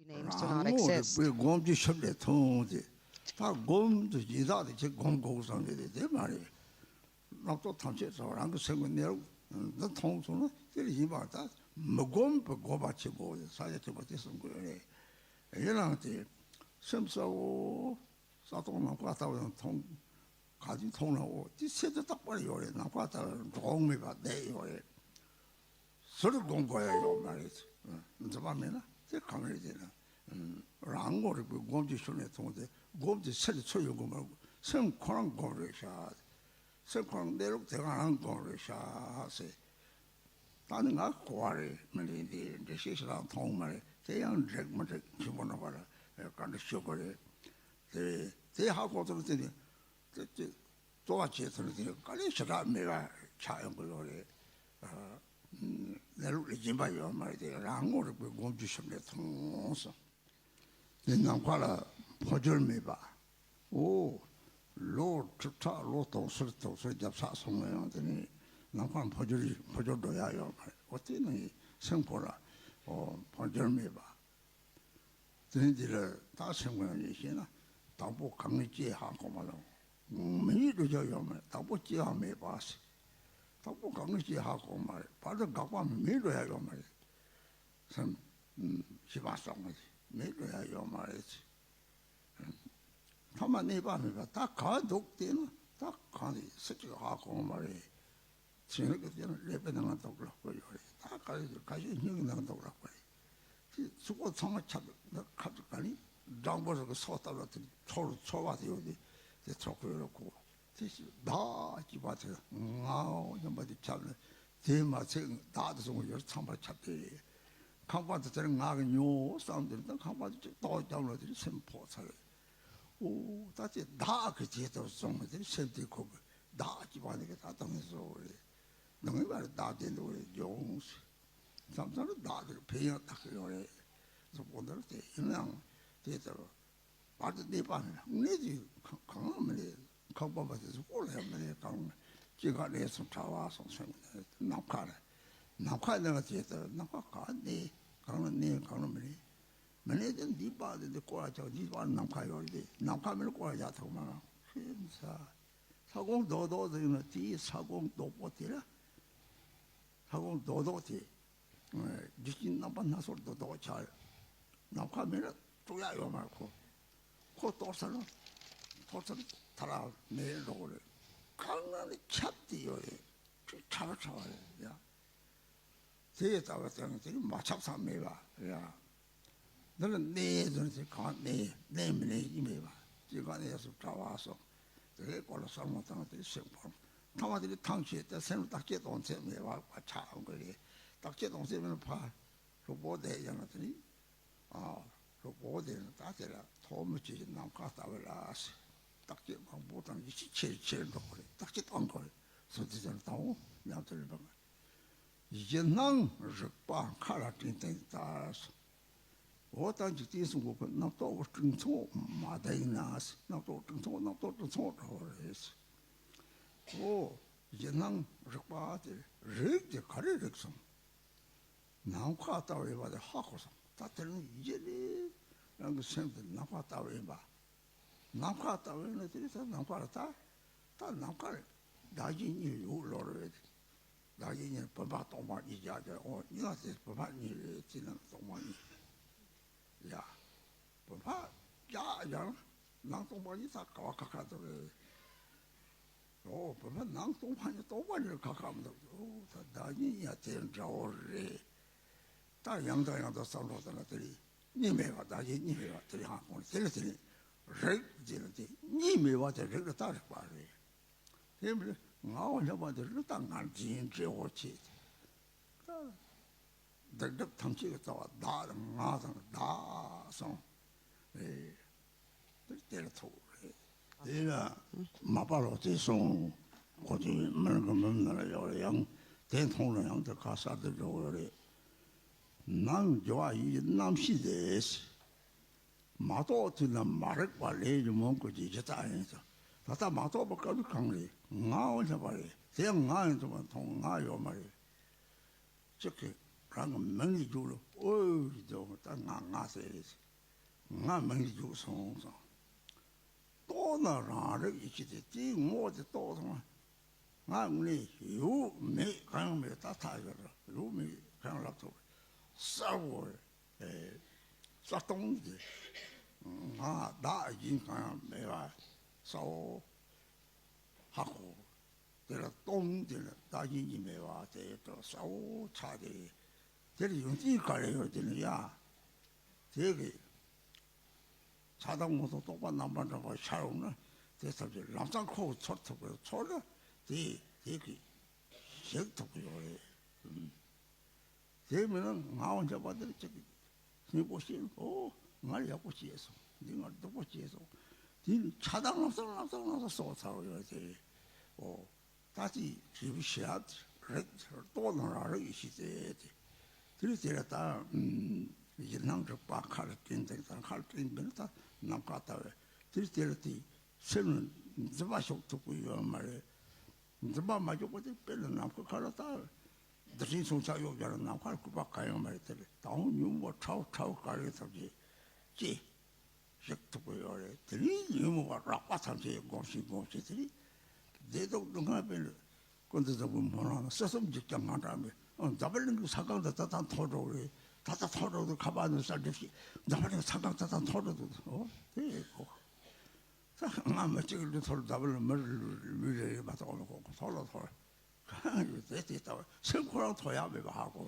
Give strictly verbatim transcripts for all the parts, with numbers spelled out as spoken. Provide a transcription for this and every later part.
names do not exist. རང་ངོ་རིག་པའི་སྒོམ་གྱི་ཤུགས་ལས་མཐོང་སྟེ། ད་སྒོམ་དུ་ཡི་དྭགས་དེ་ཁྱེད་སྒོམ་དགོས་བསམ་ཡོད་དེ་དེ་མ་རེད། རྣམ་རྟོག་ཐམས་ཅད་ཚང་བ་རང་གི་སེམས་ཀྱི་གནས་ལུགས་འདི་མཐོང་སོང་ན་དེ་ལ་ཡིན་པར་ཐལ། མི་སྒོམ་པའི་སྒོམ་པ་བྱེད་དགོས་ཏེ་ས་ཡ་ཐིག་པ་དེ་གསུང་དགོས་རེད། ཡིན་ནའང་དེ་སེམས་གསལ་བོ་ས་སྟོང་ནམ་མཁའ་ལྟ་བུ་ཡང་མཐོང་། ག་དུས་མཐོང་ན་འོ་དེ་ཚེ་འདི་རྟག་པར་ཡོད་རེད། ནམ་མཁའ་ལྟ་བུ་འགྲོ་འོང་མེད་པར་བསྡད་ཡོད་རེད། ཟུར་སྒོམ་དགོས་ཡ་ཡོད་མ་རེད། འཛིན་པ་མེད་ན་དེ་གང་རེད་ཟེར་ན། རང་ངོ་རིག་པའི་སྒོམ་གྱི་ཤུགས་ནས་མཐོང་སྟེ་སྒོམ་དེ་ཚེ་ལ་ཚུར་ཡོང་དགོས་མ་རེད། སེམས་ཁོ་རང་སྒོམ་རེད་ཤག་སེམས་ཁོ་རང་གནས་ལུགས་དེ་ག་རང་སྒོམ་རེད་ཤག་ཟེར། ད་ནི་ང་གོ་བ་རེད། མི་རེད་འདི་འགྲེལ་བཤད་ཞིག་རང་མཐོང་མ་རེད། དེ་ཡང་འགྲིག་མི་འགྲིག་ཆེན་པོ་ན་བར་བཀའ་འདྲི་ཞུ་དགོས་རེད། དེ་དེ་ཧ་གོ་ཚོར་དེ་ནི། དེ་དེ་གཙོ་བ་བྱས་ཚུལ་དེ་དཀའ་ལས་ཞེ་དྲག་མེད་པ་ཆགས་ཡོང་གི་ཡོད་རེད། ཨ། གནས་ལུགས་ལ་སྦྱིན་པ་ཡོད་མ་རེད་དེ་རང་ངོ་རིག་པའི་སྒོམ་རྒྱུ་ཞིག་ལས་མཐོང་སོང་། དེ་ནམ་མཁའ་ལ་འཕོ་འགྱུར་མེད་པ། ཨོ། ལོ་ཁྲི་ཕྲག་ལོ་དུང་ཕྱུར་དུང་ཕྱུར་རྒྱབ་ཚགས་སོང་ན་ཡང་དེ་ནི་ནམ་མཁའ་འཕོ་འགྱུར་འཕོ་འགྱུར་འགྲོ་ཡ་ཡོད་མ་རེད། ཨོ་དེ་ནི་སེམས་ཁོ་ལ་ཨོ་འཕོ་འགྱུར་མེད་པ། དེ་འདི་ལ་ད་སེམས་ཁོང་ནས་བཤད་ན་དང་པོ་གང་གི་སྐྱེ་ཧ་གོ་མ་ལོང་། མི་ཡིད་འགྲོ་ཡ་ཡོད་མ་རེད། དང་པོ་སྐྱེ་བ་མེད་པ་ཟེར། དང་པོ་གང་གི་སྐྱེ་ཧ་གོ་མ་རེད། བར་དུ་འགག་པ་མི་འགྲོ་ཡ་ཡོད་མ་རེད། སེམས་ཤི་བ་སོགས་མ་རེད། མི་འགྲོ་ཡ་ཡོད་མ་རེད་ཟེར། ཐ་མ་གནས་པ་མེད་པ་ད་ག་འདུག་བལྟས་ན་ད་གང་རེད་ཟེར་ཅིག་ཧ་གོ་མ་རེད། ཚན་རིག་གི་དེ་ནི་ཀླད་པའི་ནང་ལ་འདུག་ལབ་དགོས་ཡོད་རེད། ད་ག་རེ་ཟེར་ཁ་ཤས་སྙིང་གི་ནང་ལ་འདུག་ལབ་དགོས་རེད། དེ་ཚུགས་པ་ཚང་མ་ཁྱབ་ན་ཁ་ཚུགས་ག་ནི་སྦྲང་བུ་རིགས་ཀྱི་སོ་ལྟ་བུ་དེ་ཚོར་ཚོར་བ་དེ་ཡོད་དེ་དེ་ཚོར་གི་ཡོད་རེད་ཁོ། དེ་ཞིག་བདག་གཅིག་པ་དེ་ངའོ་སྙམ་པ་དེ་ཁྱབ་ན་དེ་མ་ཚད་བདག་དེ་སོང་ཡོད་ཚང་མ་ཁྱབ་དེ། ཁང་པ་དེ་དེར་ང་གི་ཉོ་བསམ་དེ་ད་ཁང་པ་དེ་ཅིག་ཏོག་རྒྱབ་ལ་དེ་སེམས་ཕོག་ཚར་རེད། ཨོ་ད་དེ་བདག་གི་རྗེས་སུ་བཟུང་བ་དེ་སེམས་དེ་ཁོ་གི་བདག་གཅིག་པ་ནི་གི་ད་དང་ནི་བཟོ་བ་རེད། ནང་མི་བར་བདག་དེ་འདུག་རེད་ཡོངས། མཚམས་མཚམས་ལ་བདག་དེ་ཕན་ཡང་བཏགས་ཀྱི་ཡོད་རེད། གཟུགས་པོ་འདིར་དེ་ཡིན་ནའང་དེ་ལྟར་བར་དུ་གནས་པ་མེད། གནས་དེ་གང་གང་མི་རེད། ཁང་པ་པ་དེ་ཚོ་ཀོ་ལ་ཡང་མི་རེད། གང་སྐྱེ་འགག་གནས་གསུམ་བྲལ་བ་སོང་སེམས་ནས་ནམ་མཁའ་རེད། ནམ་མཁའ་ནང་དེ་ལྟར་ནམ་མཁའ་གང་གནས་གང་ལ་གནས་གང་ལ་མི་གནས། མི་གནས་དེ་འདི་པ་དེ་འདི་ཀོ་ལ་ཆགས། འདི་པ་ནམ་མཁའ་ཡོད་རེད། ནམ་མཁའ་མི་ལ་ཀོ་ལ་ཆགས་ཐུབ་མ་རེད། ཤེས་ས། ས་གོང་རྡོག་རྡོག་ཟེར་ན་དེའི་ས་གོང་རྡོག་པོ་དེ་ལ། ས་གོང་རྡོག་རྡོག་དེ། རྒྱུ་རྐྱེན་རྣམ་པ་སྣ་ཚོགས་རྡོག་རྡོག་ཆགས་ཡོད། ནམ་མཁའ་མེད་ན་གཏོར་ཡག་ཡོད་མ་རེད་ཁོ། ཁོ་གཏོར་ཚར་ན། གཏོར་ཚར་ཐ་རག་མེད་འགྲོ་གི་རེད། གང་ན་ནི་ཁྱབ་བསྡད་ཡོད་རེད། ཁྲ་བ་ཁྲ་བ་རེད་ཡ། དེ་ལྟ་བུ་དེ་ནི་དེ་ནི་མ་ཁྱབ་ས་མེད་པ་རེད་ཡ། འདི་ལ་གནས་ཟེར་ན་དེ་གང་གནས་གནས་མི་གནས་ཡིན་མེད་པ། དེ་གང་གནས་སུ་གྲྭ་བ་སོགས་དེ་རེད། ཀོ་ལ་གསར་མ་བཏང་དེ་སེམས་ཕོངས་ཐ་མ་དེ་ནི་ཐང་ཆད་དེ་སེམས་བརྟག་དཔྱད་གཏོང་ཚད་མེད་པ་ཆགས་འོང་གི་རེད། བརྟག་དཔྱད་གཏོང་ཚད་མེད་ན་ཕ་གཟུགས་པོ་དེ་ཡང་ན་དེ་ནི་ཨ་གཟུགས་པོ་དེ་ནི་ད་དེ་ལ་ཐོག་མི་ཆེ་ཞིག་ནམ་མཁའ་ལྟ་བུ་ལ་ཟེར། བརྟག་དཔྱད་མང་པོ་དང་ཡིད་ཆེས་ཆེར་ཆེར་འགྲོ་གི་རེད། བརྟག་དཔྱད་གཏོང་དགོས་རེད། སོ་དེ་ཚོ་ལ་དང་པོ་ཉམས་སུ་ལེན་པ། གཞི་སྣང་རིག་པ་མཁའ་ལ་སྤྲིན་སྟེང་ལྟར་སོ། འོ་ད་འཇིག་རྟེན་གསུམ་མགོ་ཁུ་རྣམ་རྟོག་སྤྲིན་ཚོགས་མ་དེ་ཡིན་ན། རྣམ་རྟོག་སྤྲིན་ཚོགས་རྣམ་རྟོག་སྤྲིན་ཚོགས་འདྲ་བོ་རེད། འོ། གཞི་སྣང་རིག་པ་དེ་རིག་དེ་ག་རེ་རིག་སོང་། ནམ་མཁའ་ལྟ་བུ་ཡིན་པ་དེ་ཧ་གོ་སོང་། ད་དེ་རིང་ཡིད་ལས་རང་གི་སེམས་དེ་ནམ་མཁའ་ལྟ་བུ་ཡིན་པ། ནམ་མཁའ་ལྟ་བུ་ཡིན་ན་དེ་རིང་ད་ནམ་མཁའ་ལ་ད་ད་ནམ་མཁའ་ལ་བདག་གཞན་གཉིས་ཡོད་ལོ་རེད། བདག་གཞན་གཉིས་བུམ་པ་སྟོང་པ་གཉིས་བརྒྱབ་ཀྱང་འོ་གཉིས་ལ་དེ་བུམ་པ་གཉིས་རེད། དེ་ནང་སྟོང་པ་གཉིས་ཡ། བུམ་པ་བརྒྱབ་ཀྱང་ནང་སྟོང་པ་གཉིས་ད་ག་བ་ཁ་ཁ་འདུག་རེད། འོ་བུམ་པ་ནང་སྟོང་པ་གཉིས་སྟོང་པ་གཉིས་ཁ་ཁ་མི་འདུག་འོ་ད་བདག་གཞན་གཉིས་ཡང་དེ་འདྲ་བོ་རེད། ད་ཡང་དང་ཡང་དུ་བསམ་བློ་བཏང་ན་དེ་རིང་གཉིས་མེད་པ་བདག་གཞན་གཉིས་མེད་པ་དེ་རིང་ཧ་གོ་ནས་དེ་ལ་དེ་རིང་རིག་ཟེར་ན་དེ་གཉིས་མེད་པ་དེ་རིག་ལ་ད་རིག་པ་རེད། དེ་མིན་ངའོ་སྙམ་པ་དེ་རིག་ལ་ད་ངར་འཛིན་འདྲེ་བོ་བྱེད། ད་སྡིག་སྒྲིབ་ཐམས་ཅད་ཀྱི་རྩ་བ་བདག་དང་ང་དང་བདག་སོང་རེད། དེ་ལ་ཐུག་རེད། དེ་ལ་མ་པ་ལོ་དེ་སོང་། ཁོ་ཚོའི་མི་རང་གི་མི་མི་ལ་ཡོད་རེད། ཡང་དེ་མཐོང་ན་ཡང་དེ་ཁ་གསར་དུ་འགྲོ་གི་རེད། ནང་འགྱུ་བ་ཡི་རྣམ་ཤེས་དེ། མ་རྟོགས་དུས་ན་མ་རིག་པ་ལས་ཀྱི་མང་དགོས་ཀྱི་ཇི་ལྟ་ཡིན་ཏེ། ད་ལྟ་མ་རྟོགས་པ་སྐབས་དུས་གང་རེད། ངའོ་སྙམ་པ་རེད། དེ་ཡང་ང་ཡིན་དུ་མ་མཐོང་ང་ཡོད་མ་རེད། གཅིག་གིས་ རང་གི་མིང་ལ་རྒྱུགས་ལ་ཨོའི་ཟེར། ད་ང་ང་ཟེར་རེད། ང་མིང་ལ་རྒྱུགས་སོང་ཙང་། རྟོགས་ན་རང་རིག་ཡེ་ཤེས་ཏེ། དེའི་ངོ་བོ་དེ་རྟོགས་སོང་ན། ང་དངོས་གནས་ཡོད་མེད་གང་ཡང་མེད། ད་ཐག་ཡོད་ར། ཡོད་མེད་གང་ཡང་ལབ་ཐུབ་པའི་གསལ་བོ། ཨེ། གསལ་སྟོང་དེ། ང་བདག་གཞན་གང་ཡང་མེད་པ་གསལ་བོ་ཧ་གོ། དེ་ལ་སྟོང་དེ་ལ་བདག་གཞན་གཉིས་མེད་པ་དེ་གསལ་བོ་ཆགས་ཏེ། དེ་ལ་ཡོན་ཏན་ག་རེ་ཡོད་དེ་ནི་ཡ། དེ་གི་ཆགས་སྡང་སྔོན་དུ་རྟོག་པ་རྣམ་པར་འགྲེལ་པ་ཤར་འོང་ན། དེ་ཐམས་ཅད་ལམ་སང་ཁོ་བོ་ཚོར་ཐུབ་པའི་ཚོར་ན། དེ་དེ་གི་ཞིག་ཐུབ་ཀྱི་ཡོད་རེད། དེ་མིན་ན་ངའོ་འཇགས་པ་དེར་ཅིག་སྙིང་པོ་ཤེས། ཨོ། ང་ལ་ཡག་པོ་བྱས་སོང་། འདི་ང་སྡུག་པོ་བྱས་སོང་། དེ་ནི་ཆགས་སྡང་ལམ་སང་ལམ་སང་ལམ་སང་གསོག་ཚར་བ་ཡོད་དེ། ཨོ། ད་དེ་དྲིལ་བུ་ཞབས་རེག་རྟོགས་ལ་རང་རིག་ཡེ་ཤེས་ཟེར་ཏེ། དེ་རིང་དེ་ལ་ད་ཡིད་སྣང་རིག་པ་མཁའ་ལ་སྤྲིན་དེ་དང་། མཁའ་ལ་སྤྲིན་མིན་ད་ནམ་མཁའ་ལྟ་བས། དེ་རིང་དེ་ལ་དེ་སེམས་ལ་འཛིན་པ་ཞོག་ཐུབ་ཀྱི་ཡོད་མ་རེད། འཛིན་པ་མ་ཞོག་པ་དེ་དཔེ་ལ་ནམ་མཁའ་ཁ་ལ་ལྟ་བས། འདི་སྲིན་སུམ་ཆ་གཡོག་རྒྱ་ལ་ནམ་མཁའ་ལ་སྐུད་པ་གང་ཡང་མ་རེད། དེ་ལ་ད་འོང་ཉོན་མོངས་པ་ཁྲ་བོ་ཁྲ་བོ་ག་རེ་ཐབས་ཀྱིས་ཅི། ཞིག་ཐུབ་ཀྱི་ཡོད་རེད། དེ་རིང་ཉོན་མོངས་པ་རགས་པ་ཐམས་ཅད་སྒོམ་ཞིང་སྒོམ་ཞིང་། དེ་རིང་བདེ་སྡུག་སྡུག་བསྔལ་དཔེ་ལ་ཀུན་ཏུ་བཟང་པོའི་སྨོན་ལམ་ལ་སྲིད་གསུམ་འཇིགས་ཀྱང་ངར་འདྲ་མེད། ཨ། འཛམ་བུ་གླིང་གི་ས་ཁམས་དེ་ད་ལྟ་མཐོ་འགྲོ་རེད། ད་ལྟ་མཐོ་འགྲོ་འདུག་ཁ་པར་ནས་ས་འགྲིབ་ཞིག་འཛམ་བུ་གླིང་ས་ཁམས་ད་ལྟ་མཐོ་འགྲོ་འདུག་ཨོ། དེ་གོ། ད་ང་མི་གཅིག་གི་ལུས་ཐོག་ལ་འཛམ་བུ་གླིང་མི་རེ་ལུས་རེ་རེ་མ་གཏོགས་མི་གོ། མཐོ་ལ་མཐོ། གང་ཡོད་དེ་དེ་ལྟ་བུ། སེམས་ཁོ་རང་ཐོ་ཡག་མེད་པ་ཧ་གོ།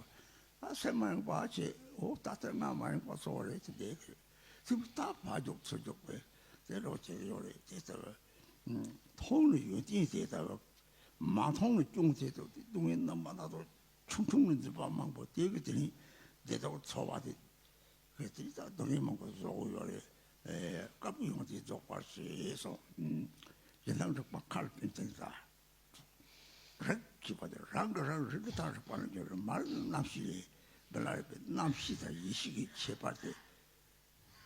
ད་སེམས་མ་ཡེངས་པ་བྱེད། འོ་ད་ལྟ་ང་མ་ཡེངས་པ་གཙོ་བོ་རེད་དེ། དེ་གི་སེམས་ད་ཕར་རྒྱུག་ཚུར་རྒྱུག་པས་དེ་འདྲ་བྱེད་ཀྱི་ཡོད་རེད། དེ་ལྟ་བུ། མཐོང་ནས་ཡོན་ཏན་དེ་ལྟ་བུ། མ་མཐོང་ནས་སྐྱོན་དེ་ལྟ་བུ། དེ་སྡུག་བསྔལ་རྣམ་པ་སྣ་ཚོགས་ཆུང་ཆུང་ནས་འཛིན་པ་མང་པོ་དེ་གི་དེ་ནི་དེ་ལྟ་བུ་ཚོར་བ་དེ་གི་དེ་ལྟ་སྡུག་བསྔལ་མང་པོ་བཟོ་གི་ཡོད་རེད། ཨེ། སྐབས་ཡོངས་དེ་རྫོགས་པར་བྱས་སོ། ཡིད་སྣང་རིག་པ་མཁའ་ལ་སྤྲིན་དེ་ལྟ། རིག་ཅེས་པ་དེ་རང་གིས་རང་རིག་གི་ཐག་རིག་པ་ལ་འགྱུར་རེད། མ་རིག་རྣམ་ཤེས་རེད། འདི་ལ་རིག་པའི་རྣམ་ཤེས་དང་ཡེ་ཤེས་ཀྱི་ཁྱད་པར་དེ།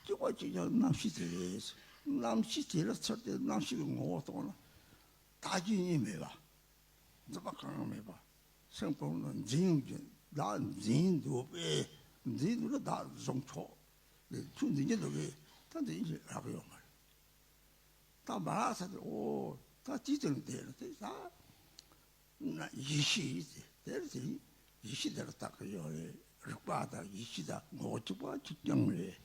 གཅིག་པ་གཅིག་རྐྱང་རྣམ་ཤེས་དེ་རེད། རྣམ་ཤེས་དེ་ལ་ཚུར་དེ་རྣམ་ཤེས་ཀྱི་ངོ་བོ་རྟོགས་ན། བདག་གི་གཉིས་མེད་པ། འཛིན་པ་གང་ཡང་མེད་པ། སེམས་ཁོ་ན་འཛིན་ཡོང་གི། བདག་འཛིན་འདུག་པས། འཛིན་འདུག་ན་བདག་བཟུང་ཆོག་ཁྱོད་འཛིན་གྱི་འདུག་གས། ད་འཛིན་གྱི་རག་གི་ཡོད་མ་རེད། ད་མ་རག་ས་དེ། ཨོ། ད་ཅི་ཙམ་བསྡད་ན་དེ་ད་ཡེ་ཤེས་དེ་དེར་དེ་ཡེ་ཤེས་དེར་བཏགས་ཀྱི་ཡོད་རེད། རིག་པ་དང་ཡེ་ཤེས་དང་ངོ་བོ་གཅིག་པ་གཅིག་རྐྱང་རེད།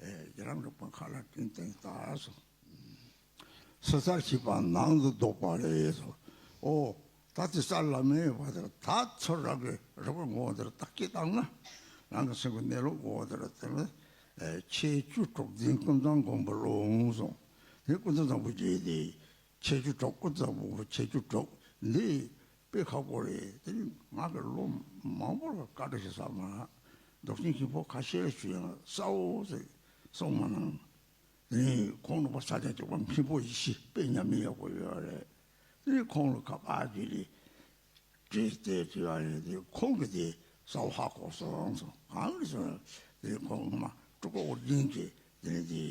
ཨེ། ཡི་རང་རིག་པ་མཁའ་ལ་སྤྲིན་དེ་ལྟར་སོ། སྲིད་རྩལ་ཞེས་པ་ནང་དུ་ལྡོག་པ་རེད་སོ། ཨོ། ད་དེ་རྩལ་ལ་མེད་པ་དེར་ད་ཚུར་རང་གི་རིག་པའི་ངོ་བོ་དེར་བརྟག་དཔྱད་བཏང་ན། རང་གི་སེམས་ཀྱི་གནས་ལུགས་ངོ་བོ་དེར་བལྟས་ན། ཨེ། ཁྱད་ཆོས་དྲུག་འཛིན་ཀུན་བཟང་མགོན་པོ་ལོངས་སོ། དེ་ཀུན་བཟང་བཟང་པོ་བརྒྱད་དེ། ཁྱད་ཆོས་དྲུག་ཀུན་བཟང་མགོན་པོ་ཁྱད་ཆོས་དྲུག་འདི་དཔེ་ཁག་པོ་རེད། དེ་ནི་ང་གི་ལོ་མང་པོར་བཀའ་འདྲི་ཞིག་ཟ་མ། མདོ་ཆེན་ཆེན་པོ་ཁ་ཤས་ལ་ཞུ་ཡང་གསལ་བོ་ཞིག་གསུངས་མ་གནང་། དེ་ནི་ཁོང་རྣམ་པ་ས་ཆ་གཅིག་པ་མཁན་པོ་ཡེ་ཤེས་དཔེ་ཉམས་མི་ཡག་པོ་ཡོད་རེད། དེ་ནི་ཁོང་ལ་ཁ་པར་བརྒྱུད་ནས་དྲིས་ཏེ་དྲི་བ་ཡིན་ཏེ། ཁོང་གིས་དེ་གསལ་བོ་ཧ་གོ་སོང་སོང་། གང་རེད་ཟེར་ན། དེ་ནི་ཁོང་མ་སྤྲུལ་སྐུ་ཨོ་རྒྱན་གྱིས་དེ་ནི་དེ།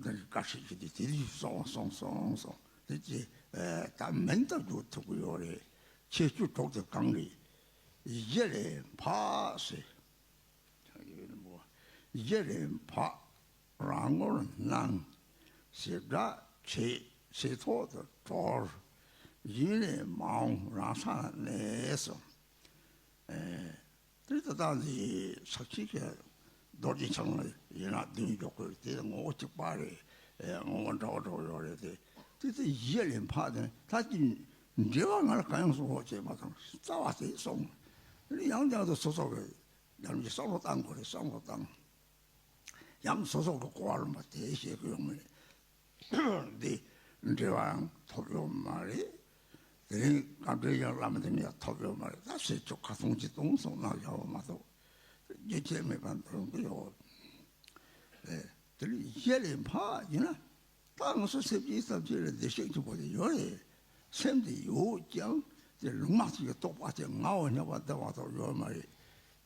འདི་ག་ཞིག་གིས་དེ་དེ་ལས་གསུངས་གསུངས་གསུངས་གསུངས། དེ་ཅི། ཨེ། ད་མིང་ལྟར་འགྱུར་ཐུབ་ཀྱི་ཡོད་རེད། ཁྱད་ཆོས་དྲུག་དེ་གང་རེད། གཞི་ལས་འཕགས་ཟེར། གཞི་ལས་འཕགས། རང་ངོར་སྣང་། བྱེ་བྲག་ཕྲད། བྱེ་ཐོག་ཏུ་གྲོལ། གཞན་ལས་མ་འོངས་རང་སར་གནས་སོ། ཨེ། དེ་ལྟ་སྟངས་འདི་ཕྱག་ཆེན་གྱི་རྡོ་རྗེ་འཆང་ལ་ཡིན་ན་བདུན་འཇོག་དགོས། དེ་ངོ་བོ་གཅིག་པ་རེད། ཨེ། ངོ་བོ་འདྲ་བ་འདྲ་བ་ཡོད་རེད་དེ། དེ་དེ་གཞི་ལས་འཕགས་དེ་ད་ཅི་འགྲེལ་བ་ང་ལ་གང་ཡང་གསུང་རོགས་བྱས་མ་སོང་། རྩ་བ་དེ་སོང་། ཡང་ཡང་དུ་སོ་སོ་གི་ཡང་ཅི་བསམ་བློ་བཏང་དགོས་རེད། བསམ་བློ་བཏང་། ཡང་སོ་སོ་གི་གོ་བ་ལོན་པ་དེ་བཤད་གི་ཡོང་མི་རེད། འདི་འགྲེལ་བའང་ཐོབ་ཡོད་མ་རེད། དེ་རིང་སྐབས་འགྲེལ་ཡང་བླ་མ་དེ་ནས་ཡང་ཐོབ་ཡོད་མ་རེད། ད་ཟེར་ཆོག་ཁ་ཚོན་གཅིག་གཏོང་སོང་ན་ཡག་པོ་མ་གཏོགས། རྒྱུ་ཆད་མེད་པར་འདོན་གི་ཡོད། ཨེ། དེ་ནི་གཞི་ལས་འཕགས་ཡིན་ན། ད་ང་ཚོ་སེམས་ཅན་ཐམས་ཅད་ལ་བདེ་གཤེགས་ཆེན་པོ་དེ་ཡོད་རེད། སེམས་དེ་ཡོད་ཀྱང་དེ་ལུང་མ་ཐུག་གི་རྟོག་པ་དེ་ངའོ་སྙམ་པ་འདི་མ་གཏོགས་ཡོད་མ་རེད།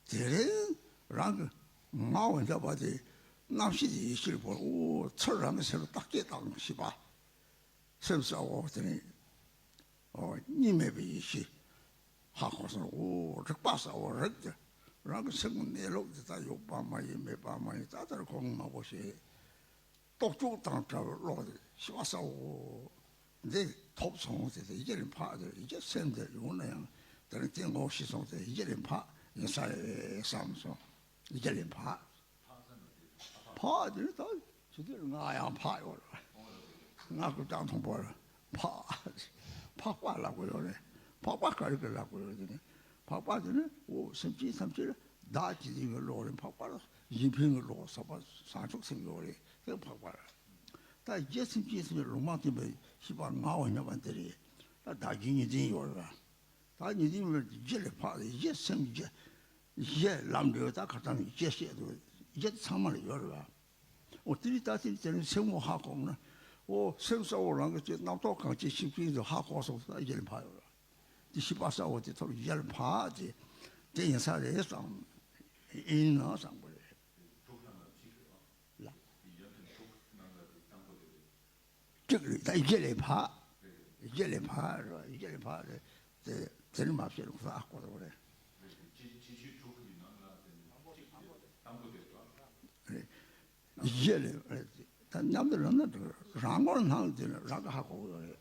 དེ་རིང་རང་གི་ངའོ་སྙམ་པ་དེ་རྣམ་ཤེས་དེ་ཡེ་ཤེས་པོ། ཨོ། ཚུར་རང་གི་སེམས་ལ་བརྟག་དཔྱད་བཏང་ཤེས་པ། སེམས་གསལ་བོ་དེ་ནི། ཨོ། གཉིས་མེད་པའི་ཡེ་ཤེས། ཧ་གོ་སོང་། འོ་རིག་པ་གསལ་བོ་རིག་སྟེ། རང་གི་སེམས་ཀྱི་གནས་ལུགས་དེ་དག་ཡོད་པ་མ་ཡིན་མེད་པ་མ་ཡིན། ད་ལྟར་ཁོང་མང་པོ་ཞིག་རྟོག་བཅུག་དང་བྲལ་བའི་བློ་དེ་ཤེས་པ་གསལ་བོ་འདི་ཐོབ་སོང་། དེ་དེ་ཡིད་ལས་འཕགས་དེ་ཡིད་སེམས་དེ་ཡོང་ན་ཡང་དེ་རིང་དེ་ངོ་ཤེས་སོང་། དེ་ཡིད་ལས་འཕགས་ཡིན་ས་རེད་བསམ་སོང་། ཡིད་ལས་འཕགས། འཕགས་དེ་ནི་ད་ཇི་སྲིད་ང་ཡང་འཕགས་ཡོད་རེད། ང་ཀུན་ཀྱང་མཐོང་བར་འཕགས། འཕགས་པ་ལབ་དགོས་ཡོད་རེད། འཕགས་པ་ག་རེ་གི་ལབ་དགོས་ཡོད་རེད། དེ་ནི་འཕགས་པ་དེ་ནི་འོ་སེམས་ཅན་ཐམས་ཅད་ལ་བདག་བྱེད་ཀྱི་བློ་རེད། འཕགས་པ་ལ་གཞན་ཕན་གྱི་བློ། ཟག་པ་བྱང་ཆུབ་སེམས་ཡོད་རེད། དེ་འཕགས་པ་རེད། ད་རྒྱལ་སེམས་ཅན་སེམས་ལུང་མ་བསྟན་པའི་ཤེས་པ་ངག་དབང་སྙན་པ་འདི་རེད། ད་བདག་རྒྱུད་གཉིས་ལྡན་ཡོད་རེད། ད་གཉིས་ལྡན་མིན་རྒྱུད་ལས་འཕགས་ཏེ་གཞི་སེམས་རྒྱུད། གཞི་ལམ་འགྲོ་ད་ཁ་ཐང་གི་སྐྱེ་བཤད་དུ་རྒྱུད་ཚང་མ་ལ་ཡོད་རེད་བ། འོ་དེ་རིགས་ད་དེ་དེ་རིང་སེམས་ངོ་ཧ་གོ་ན། འོ་སེམས་གསལ་བོ་རང་གི་ཅིག་རྣམ་རྟོག་གང་ཅི་ཤིག་ཤིག་ཏུ་ཧ་གོ་སོང་ད་གཞི་ལས་འཕགས་ཡོད་རེད། དེ་ཤེས་པ་གསལ་བོ་དེ་ཐོབ་གཞི་ལས་འཕགས་ཏེ་དེ་ཡིན་ས་རེད་བསམ། ཡིན་ན་བསམ་གི་རེད། ལ། གཅིག་རེད། ད་ཡིད་ལས་འཕགས། ཡིད་ལས་འཕགས་རེད། ཡིད་ལས་འཕགས་རེད། དེ་དེ་ནི་མ་བཤད་ཁོ་ཐག་ཧ་གོ་རེད། རེད། ཡིད་ལས་རེད། ད་མཉམ་དུ་ལབ་ན་རང་ངོར་སྣང་དེ་ནི་རང་གི་ཧ་གོ་གི་རེད།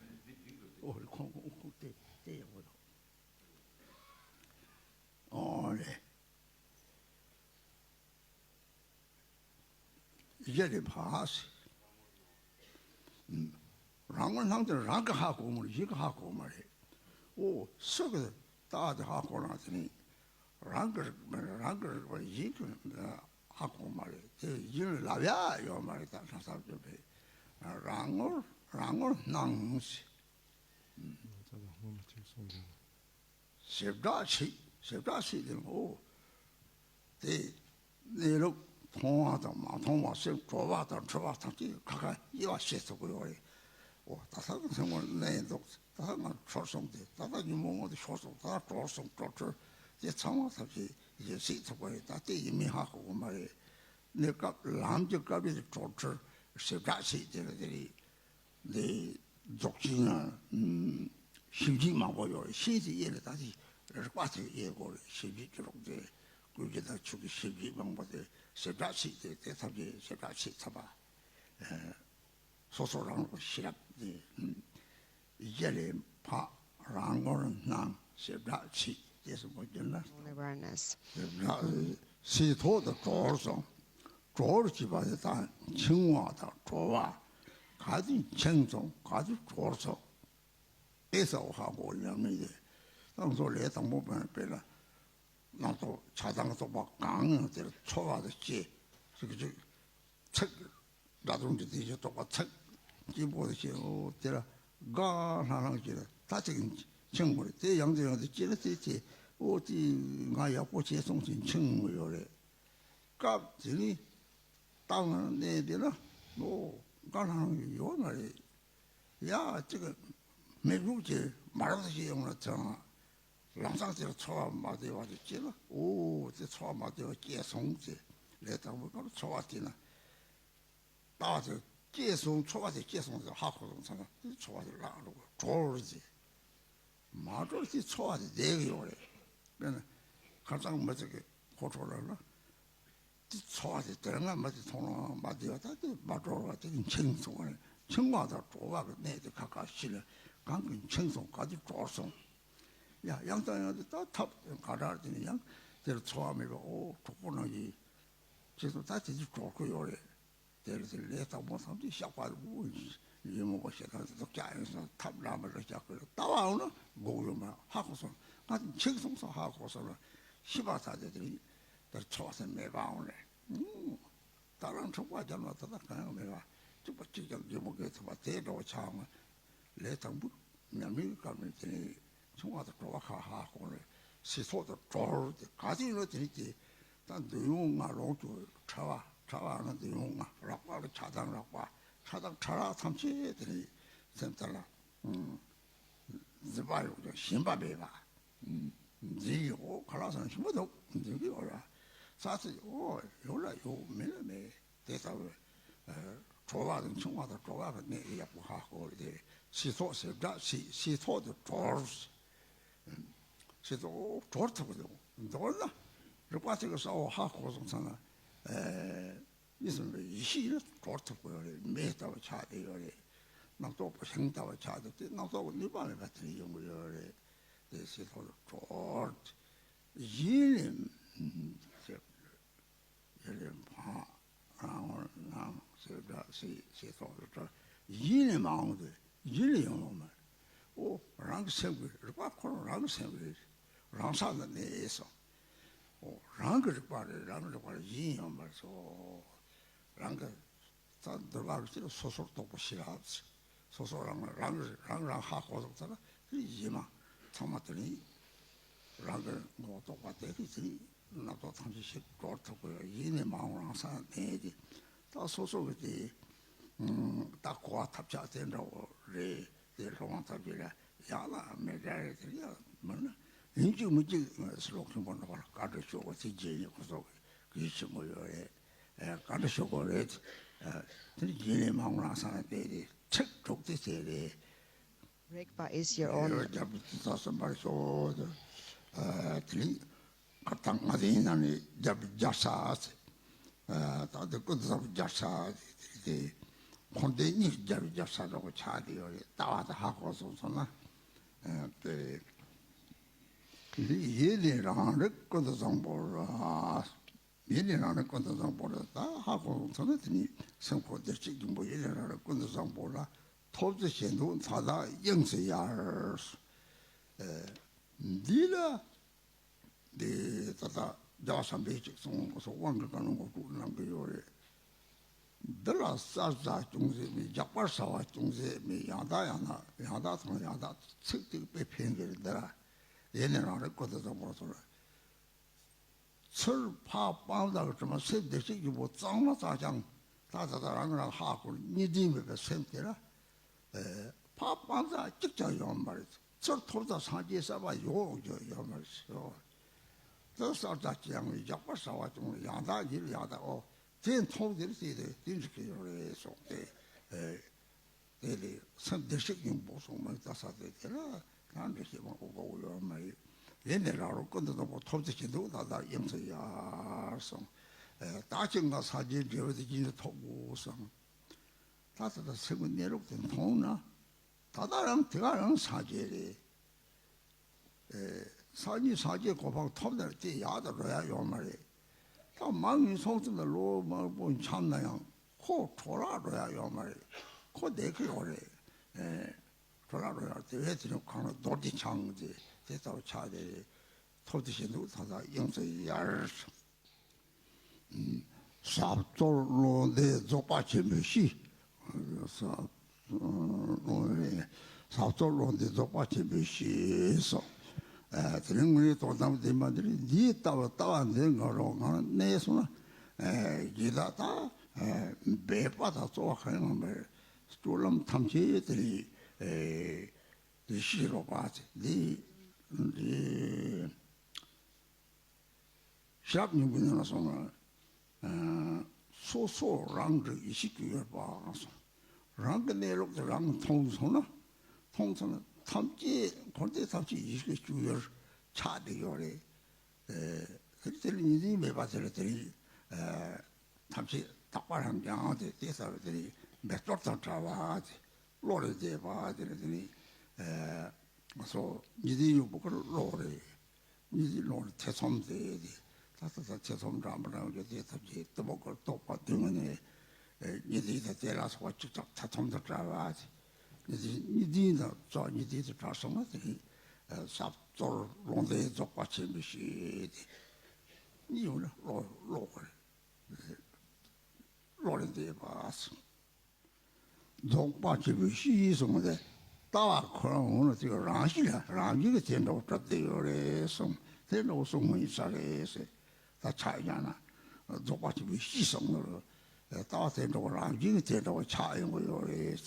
ཨོ་རེད། ཁོང་ཁོང་ཁོང་དེ་དེ་ཡག་པོ་དང་། ཨོ་རེད། གཞི་ལས་འཕགས། རང་ངོ་སྣང་དེ་རང་གི་ཧ་གོ་མ་རེད། གཞན་གྱི་ཧ་གོ་མ་རེད། འོ་སུ་གི་རྟགས་དེ་ཧ་གོ་ན་དེ་ནི་རང་གི་རིག་མ་རེད། རང་གི་རིག་པ་གཞན་གྱི་ཧ་གོ་མ་རེད། དེ་གཞན་ལ་ལབ་ཡ་ཡོད་མ་རེད། ད་ལྷ་ས་བརྗོད་པས་རང་ངོར་རང་ངོར་སྣང་ཞེས། ད་ལྟ་སྔོན་མ་ཅིག་གསུངས་ཡོད། བྱེ་བྲག་ཕྱེད། བྱེ་བྲག་ཕྱེད་དེ་ནི་འོ། དེ་གནས་ལུགས་མཐོང་བ་དང་མ་མཐོང་བ། སེམས་གྲོལ་བ་དང་འཁྲུལ་བ་ཐམས་ཅད་ཁ་ཁ་དབྱེ་བ་ཕྱེ་ཐུབ་ཀྱི་ཡོད་རེད། འོ་ད་ལྟ་ང་སེམས་ངོར་གནས་འདུག་ད་ལྟ་ང་འཁྲུལ་སོང་སྟེ། ད་ལྟ་ཉོན་མོངས་པ་དེ་ཤོར་སོང་། ད་ལྟ་གྲོལ་སོང་། གྲོལ་འཁྲུལ་དེ་ཚང་མ་ཐམས་ཅད་ཡིན་སྲིད་ཐུབ་ཀྱི་རེད། ད་དེ་ཡིན་མིན་ཧ་གོ་གི་མ་རེད། གནས་སྐབས་ལམ་གྱི་སྐབས་རེ་དེ་གྲོལ་འཁྲུལ་བྱེ་བྲག་ཕྱེད་དེ་ལ་དེ་རེད། འདི་རྫོགས་ཆེན་ན་ཞིབ་འཇུག་མང་པོ་ཡོད་རེད། ཤེས་ཚེ་ཡེ་ལ་ད་ཅི་རིག་པ་དེ་ཡེ་དགོས་རེད། ཞིབ་འཇུག་ཅི་རོགས་དེ་ཀུན་གྱི་ད་ཆོས་ཀྱི་ཞིབ་འཇུག་མང་པོ་དེ་བྱེ་བྲག་ཕྱེད་དེ་དེ་ཐམས་ཅད་བྱེ་བྲག་ཕྱེད་ཐུབ་པ། སོ་སོ་རང་ལུགས་ཤེས་རབ་དེ། གཞི་ལས་འཕགས། རང་ངོར་སྣང་། བྱེ་བྲག་ཕྱེད། དེ་གསུམ་པོ་བསྒྱུར་ན། Only awareness. བྱེ་བྲག་ཕྱེད་ཐོག་ཏུ་གྲོལ་སོང་། གྲོལ་ཅེས་པ་དེ་དང་འཆིང་བ་དང་གྲོལ་བ། ག་དུས་འཆིང་སོང་། ག་དུས་གྲོལ་སོང་། དེ་གསལ་བོ་ཧ་གོ་ཉམས་ལེན་དེ། ང་ཚོ་ལས་དང་པོ་དཔེར་ན་རྣམ་རྟོག་ཆགས་སྡང་རྟོག་པ་གང་ཡང་དེར་ཚོར་བ་དང་བཅས་ཤིག་ཅིག་ཚིག་དགྲ་གདོན་གྱི་བདེ་སྐྱིད་རྟོག་པ་ཚིག་གཅིག་པོ་དེ་བྱས། འོ་དེ་ལ་དགའ་ལྷང་ལྷང་བྱས་ལ་ད་ཅིག་འཆིང་དགོས་རེད། དེ་ཡང་དུ་ཡང་དུ་བྱས་ལ་དེ་བྱས། འོ་དེ་ང་ཡག་པོ་བྱས་སོང་ཟེར་འཆིང་དགོས་ཡོད་རེད། སྐབས་དེ་ནི་ལྟ་བ་གནས་དེ་ལ་འོ་དགའ་ལྷང་ལྷང་ཡོད་མ་རེད། ཡ་གཅིག་མི་རྒྱུག་གི་མ་རབས་ཞིག་ཡོང་ལ་ཚང་ལམ་སང་དེར་ཚོར་བ་མ་བདེ་བ་དེ་སྐྱེས་ན། འོ་དེ་ཚོར་བ་མ་བདེ་བ་སྐྱེས་སོང་ཟེར། ལས་དང་པོའི་སྐབས་ཚོར་བ་དེ་ན་ལྟ་བ་དེ་སྐྱེས་སོང་། ཚོར་བ་དེ་སྐྱེས་སོང་ཟེར་ཧ་གོ་སོང་ཙང་ན་དེ་ཚོར་བ་དེ་བརླག་འགྲོ་གི་གྲོལ་ཟེར། མ་གྲོལ་དེ་ཚོར་བ་དེ་བསྡད་ཀྱི་ཡོད་རེད། དཔེར་ན་ཁ་སང་མི་ཚེ་གི་ཁོ་ཁྲོ་ལ་ལ། དེ་ཚོར་བ་དེ་དེ་སྔ་མ་དེ་མཐོང་ལ་མ་བདེ་བ་ད་དེ་མ་གྲོལ་བ་དེ་འཆིང་སོང་བ་རེད། འཆིང་བ་དང་གྲོལ་བ་གི་གནས་དེ་ཁ་ཁ་ཤི་ལ་གང་གི་འཆིང་སོང་། ག་དུས་གྲོལ་སོང་། ཡ་ཡང་དང་ཡང་དུ་ད་ཐབས་ག་འདྲ་དེ་ནི་ཡང་དེར་ཚོར་བ་མེད་པ། འོ་གྲོགས་པོ་རྣམས་ཀྱིས་ཁྱེད་ཚོ་ད་དེ་དུས་གྲོལ་གི་ཡོད་རེད། དེར་དེ་ལས་དང་པོ་ཐམས་ཅད་བཤགས་པ་དགོས། ཉོན་མོངས་པ་ཞེ་སྡང་དེ་ཚོ་བཤགས་ཡིན་སོང་། ཐབས་རྣམ་པ་ལ་བཤགས་དགོས་རེད། ལྟ་བའང་ན་དགོས་ཡོད་མ་ཧ་གོ་སོང་། ང་དེ་འཆིང་སོང་སོང་ཧ་གོ་སོང་ན་ཤི་བ་ཚ་དེ་དེ་དེར་ཚོར་བ་ཟེར་མེད་པའང་རེད། ད་རང་འཁྲུག་པ་རྒྱབ་ན་ད་ལྟ་གང་ཡང་མེད་པ། གཅིག་པ་གཅིག་ཀྱང་འཇིགས་པ་སྐྱེ་ཐུབ་པ་དེ་འདྲ་བ་ཆགས་ང་། ལས་དང་པོ་ཉམས་ལེན་གྱི་སྐབས་ནས་དེ་ནས་འཆིང་བ་དང་གྲོལ་བ་ཁ་ཧ་གོ་ནས་སྲིད་ཐོག་ཏུ་གྲོལ་ཏེ་ག་དུས་ཡིན་ན་དེ་ནས་དེ་ད་འདོད་ཡོན་ལྔ་ལོངས་སྤྱོད་ཕྲ་བ། ཕྲ་བ་ན་འདོད་ཡོན་ལྔ། རགས་པ་ལ་ཆགས་སྡང་རགས་པ། ཆགས་སྡང་ཕྲ་རགས་ཐམས་ཅད་དེ་ནས་སེམས་ཐག་ལ་འཛིན་པ་ཡོད་ཀྱང་ཞེན་པ་མེད་པ། འཛིན་གྱི་འོ་ག་ལ་སོང་ཞིམ་པོ་འདུག་འཛིན་གྱི་འོ་ལ་ས་ཚིག་འོ་ཡོད་ལ་ཡོད་མེད་ལ་མེད། དེ་ལྟ་བུའི་གྲོལ་བ་དང་འཆིང་བ་དང་གྲོལ་བ་གི་གནས་ཡག་པོ་ཧ་གོ་རེད། དེ་སྲིད་ཐོག་ཟེར་སྒྲ་སྲིད་སྲིད་ཐོག་ཏུ་གྲོལ། ཤེས་རྟོགས་གྲོལ་ཐུབ་ཀྱི་འདུག་མདོར་ན་རིག་པ་དེ་གི་ས་འོག་ཧ་གོ་སོང་ཙང་ན། ཨེ། མི་སེམས་པའི་ཡེ་ཤེས་ལ་གྲོལ་ཐུབ་ཀྱི་ཡོད་རེད། མེ་ལྟ་བུ་ཆགས་བསྡད་ཡོད་རེད། རྣམ་རྟོག་པ་ཤིང་ལྟ་བུ་ཆགས་བསྡད་དེ་རྣམ་རྟོག་གི་ནུས་པ་མེད་པ་དེ་ཡོང་གི་ཡོད་རེད། དེ་ཤེས་རྟོགས་ལ་གྲོལ། ཡིད་ལས། ཡིད་ལས་མ་འོངས་ལ་ཟེར་འདྲ་ཟེར་ཟེར་ཐོག་ཏུ་གྲོལ། ཡིད་ལས་མ་འོངས་ཏེ་ཡིད་ལས་ཡོང་ལོང་མ་རེད། ཨོ་རང་གི་སེམས་ཀྱི་རིག་པ་ཁོ་རང་རང་གི་སེམས་རེད། རང་ས་ལ་གནས་སོ། ཨོ་རང་གི་རིག་པ་རེད། རང་གི་རིག་པ་རེད། ཡིད་ཡོང་མ་རེད་སོ། རང་གི་ད་འདོད་པ་གི་ཕྱིར་སོ་སོར་རྟོག་པ་ཞི་རགས། སོ་སོ་རང་རང་རང་རང་ཧ་གོ་སོང་ཙང་ན་དེ་ཡིད་མ་ཚང་མ་དེ་ནི་རང་གི་ངོ་བོ་རྟོགས་པ་དེ་གི་དེ་ནི་རྣམ་རྟོག་ཐམས་ཅད་ཞིག་གྲོལ་ཐུབ་དགོས། ཡིད་ནི་མ་འོངས་རང་སར་གནས་ཏེ། ད་སོ་སོ་གི་དེ་ད་གོ་བ་ཐབས་ཆག་དེ་འདྲ་བོ་རེད། དེ་སློབ་དཔོན་ཐབས་ཀྱི་ལ་ཡག་ལ་མེད་འདྲ་རེད། དེ་ཡག་མིན་ན་ཡིན་གཅིག་མིན་གཅིག་སློབ་མཁན་པོ་འདྲ་བ་ལ་བཀའ་འདྲི་ཞུ་དགོས། དེ་རྗེས་ནི་ཁོ་ཚོ་གི་གུས་ཆེན་པོ་ཡོད་རེད། ཨ། བཀའ་འདྲི་ཞུ་དགོས་རེད། ཨ། དེ་ནི་རྗེས་ནས་མ་འོངས་རང་སར་བལྟས་ཏེ་ཁྲིག་དྲུག་དེ་བྱས་རེད། རེག་པ་is your own. རྒྱབ་ཀྱི་ཚ་སོན་པར་ཤོག་ཨ། དེ་ནི་ཁ་ཐང་ང་དེའི་ནང་ནས་རྒྱབ་ཀྱི་རྒྱབ་ས་ཨ། ད་དེ་ཀུན་ཏུ་བཟང་པོ་རྒྱབ་ས་དེ་དེ་འཁོར་འདས་གཉིས་རྒྱབ་ཀྱི་རྒྱབ་ས་འདྲ་པོ་ཆགས་བསྡད་ཡོད་རེད། ལྟ་བ་དེ་ཧ་གོ་སོང་སོང་ན། ཨ། དེ་ཡིད་ལས་རང་རིག་ཀུན་ཏུ་བཟང་པོ་ར། ཡིད་ལས་རང་རིག་ཀུན་ཏུ་བཟང་པོ་ལ་ད་ཧ་གོ་སོང་ན། དེ་ནི་སེམས་འཁོར་འདས་ཕྱི་སྙིང་པོ་ཡིད་ལས་རང་རིག་ཀུན་ཏུ་བཟང་པོ་ལ་ཐོབ་བྱ་བཞིན་དུ་མཐའ་དག་དབྱིངས་སུ་ཡལ། ཨེ། འདི་ལ་འདི་ད་ལྟ་རྒྱལ་བ་བྱམས་པས་ཅིག་གསུངས་སོ། དབང་གི་དཀར་ནག་ངོ་སྤྲོད་གནང་གི་ཡོད་རེད། འདི་ལ་གསར་བཞག་ཅུང་ཟད་མེད། རྒྱག་པར་བྱ་བ་ཅུང་ཟད་མེད། ཡང་དག་ཡང་དག་ཡང་དག་དང་ཡང་དག་ཚིག་ཐིག་དཔེ་ཕན་གྱི་རེད། འདི་ལ་ཡིད་ལས་རང་རིག་ཀུན་ཏུ་བཟང་པོ་ལ་སོགས་ལ། ཚུར་འཕགས་པ་དང་གྲུབ་མ་སེམས་བདེ་གཤེགས་སྙིང་པོ་གཙང་མ་གཙང་རྐྱང་། ད་ད་ད་རང་རང་ཧ་གོ་གཉིས་ལྡན་མེད་པའི་སེམས་དེ་ལ། ཨེ། འཕགས་པ་དང་གཅིག་ཀྱང་ཡོད་མ་རེད། ཚུར་ཐོབ་དང་སངས་རྒྱས་སར་ཡོང་རྒྱུ་ཡོད་མ་རེད་ཟེར། དེ་གསར་བཞག་ཅིག་ཡང་རྒྱག་པར་བྱ་བ་ཅུང་ཡང་དག་ཉིད་ཡང་དག་ཨོ་དེ་མཐོང་དེར་བལྟས་ཏེ་དེ་འགྲིག་གི་ཡོད་རེད་གསུངས་ཏེ། ཨེ། དེ་ལས་སེམས་བདེ་གཤེགས་སྙིང་པོ་གསུངས་མ་ད་ས་དེ་དེ་ལ་གང་འདྲ་ཞིག་མ་གོ་གོ་ཡོད་མ་རེད། ཡིད་ལས་རང་རིག་ཀུན་ཏུ་བཟང་པོ་ཐོབ་བྱ་བཞིན་དུ་མཐའ་དག་དབྱིངས་སུ་ཡལ་གསུངས། ཨེ། ད་ཅི་ང་སངས་རྒྱས་འབྲས་བུ་དེ་ཅི་ནས་ཐོབ་དགོས་གསུངས། ད་ད་ད་སེམས་ཀྱི་གནས་ལུགས་དེ་མཐོང་ན། ད་ལྟ་རང་དེ་ག་རང་སངས་རྒྱས་རེད། ཨེ། སང་ཉིན་སངས་རྒྱས་གོ་འཕང་ཐོབ་ནས་དེ་ཡག་ཏུ་འགྲོ་ཡ་ཡོད་མ་རེད། ད་མ་ངན་སོང་ཙམ་ལ་ལོ་མང་པོ་འཁྱམས་ན་ཡང་ཁོ་འཕྲོ་བརླག་འགྲོ་ཡ་ཡོད་མ་རེད། ཁོ་བསྡད་ཀྱི་ཡོད་རེད། ཨེ། འཕྲོ་བརླག་འགྲོ་ཡ་དེ་བས་དེ་ནི་གང་ལ་རྡོ་རྗེ་འཆང་དེ་དེ་ལྟ་བུ་ཆགས་ཏེ་ཐོབ་བྱ་བཞིན་དུ་མཐའ་དག་དབྱིངས་སུ་ཡལ། ཟབ་རྫོགས་བློ་འདས་རྫོགས་པ་ཆེན་པོའི་གཞི། ཟབ་རྫོགས་བློ་འདས་རྫོགས་པ་ཆེན་པོའི་གཞི་སོ། ཨ། དེ་ནི་དངོས་ཡོད་དོན་དམ་བདེན་པ་འདི་རེད། འདིའི་ལྟ་བ་ལྟ་བ་འདི་ང་རང་ངང་གནས་སོང་ན། ཨ། ཡི་དྭགས་དང་། ཨ། སྦལ་པ་དང་གཙོ་བོ་གང་ཡང་མེད་པར་སྤྱོད་ལམ་ཐམས་ཅད་དེ་ནི། ཨ། དེ་ཤེས་རོགས་པ་དེ་འདི་འདི། ཞབས་སྙིང་པོའི་ནང་ལ་སོང་ན། ཨ། སོ་སོ་རང་གི་ཡེ་ཤེས་ཀྱི་ཡོད་པའང་སོང་། རང་གི་གནས་ལུགས་དེ་རང་གིས་མཐོང་སོང་ན། མཐོང་སོང་ན་ཐམས་ཅད་འཁོར་འདས་ཐམས་ཅད་ཡེ་ཤེས་ཀྱི་སྤྱོད་ཡུལ་ཆགས་བསྡད་ཡོད་རེད། ཨེ། དེ་དེ་ལ་གཉིས་འཛིན་མེད་པ་དེ་ལ་དེ་རིང་། ཨ། ཐམས་ཅད་དག་པ་རང་རྐྱང་དེ་དེ་ལྟ་བུ་དེ་རིང་མེ་གཏོར་དང་འདྲ་བ་དེ། བློ་རེ་འདས་པ་དེ་ལ་དེ་ནི། ཨ། ང་ཚོ་གཉིས་ལྡན་ཡོད་པོ་ཁར་བློ་རེད། གཉིས་ལྡན་བློ་རེད། ཐེ་ཚོམ་དེ་དེ། ད་ད་ད་ཐེ་ཚོམ་འདྲ་མི་འདྲ་ཡོད་དེ་ཐབས་ཀྱིས་དེ་མོ་ཁར་རྟོག་པ་དུས་ངན་ནས། ཨ། གཉིས་ལྡན་དང་དེ་ལ་སོགས་པ་གཅིག་ཅར་ཐེ་ཚོམ་དང་བྲལ་བ་དེ། གཉིས་ལྡན་གཉིས་ལྡན་དང་རྫོགས་གཉིས་ལྡན་དུ་བྲལ་སོང་ན་དེ་ནི། ཨ། ཟབ་རྫོགས་བློ་འདས་རྫོགས་པ་ཆེན་པོའི་གཞི་དེ། གཉིས་ཡོད་ན་བློ་བློ་རེད། བློ་རེ་འདས་པ། རྫོགས་པ་ཆེན་པོའི་གཞི་གསུངས་ཏེ། ལྟ་བ་ཁོ་རང་འོ་ན་དེ་རང་གཤིས་ལ་རང་བཞིན་གྱིས་དེ་འདྲ་བ་གྲུབ་བསྡད་ཡོད་རེད་གསུངས། དེ་འདྲ་བ་གསུངས་མི་ཡིན་ས་རེད་ཟེར། ད་ཆ་ཡང་ན་རྫོགས་པ་ཆེན་པོའི་གཞི་གསུངས་ནོ། ལྟ་བ་དེ་འདྲ་བ་རང་བཞིན་གྱིས་དེ་འདྲ་བ་ཆགས་ཡོང་གི་ཡོད་རེད།